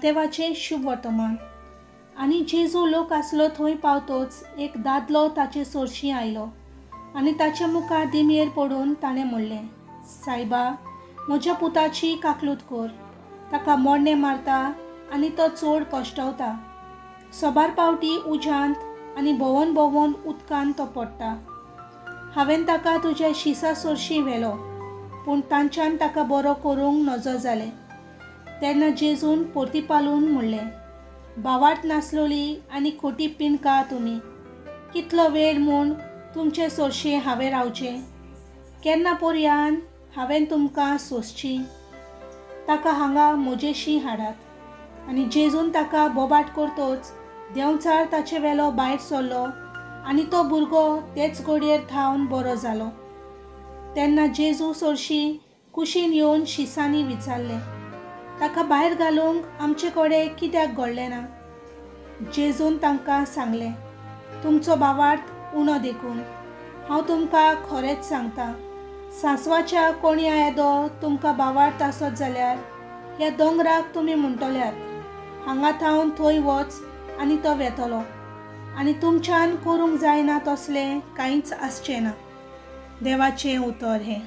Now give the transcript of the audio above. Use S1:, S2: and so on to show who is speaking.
S1: मातेवाचें शुभवर्तमान. आनी जेजू लोक आसलो थंय पावतोच एक दादलो ताचे सरशीं आयलो आनी ताचे मुखार दिमयेर पडून ताणें म्हणलें, सायबा, म्हज्या पुताची काकलूत कर. ताका मोडणें मारता आनी तो चड कश्टवता. सोबार पावटी उज्यांत आनी भोंवन भोंवन उदकांत तो पडटा. हांवें ताका तुज्या शिसा सरशीं व्हेलो, पूण तांच्यान ताका बरो करूंक नजो जालें. तेन्ना जेजून परतीपालून म्हणलें, भावार्थ नासलोली आनी खोटी पिंडका तुमी, कितलो वेळ म्हूण तुमचे सरशीं हांवें रावचें? केन्ना पर्यान हांवें तुमकां सोंसची? ताका हांगा म्हजेशी हाडात. आनी जेजून ताका बोबाट करतोच देंवचार ताचे वेलो भायर सरलो आनी तो भुरगो तेच घडयेर थावन बरो जालो. तेन्ना जेजू सरशीं कुशीन येवन शिसांनी विचारलें, ताका भायर घालूंक आमचे कडेन कित्याक घडलें ना? जेजून तांकां सांगलें, तुमचो भावार्थ उणो देखून. हांव तुमकां खरेंच सांगता, सांसवाच्या कोणया येदो तुमकां भावार्थ आसत जाल्यार ह्या दोंगराक तुमी म्हणटल्यात, हांगा थावन थंय वच, आनी तो वेतलो, आनी तुमच्यान करूंक जायना तसलें कांयच आसचें ना. देवाचें उतर हें.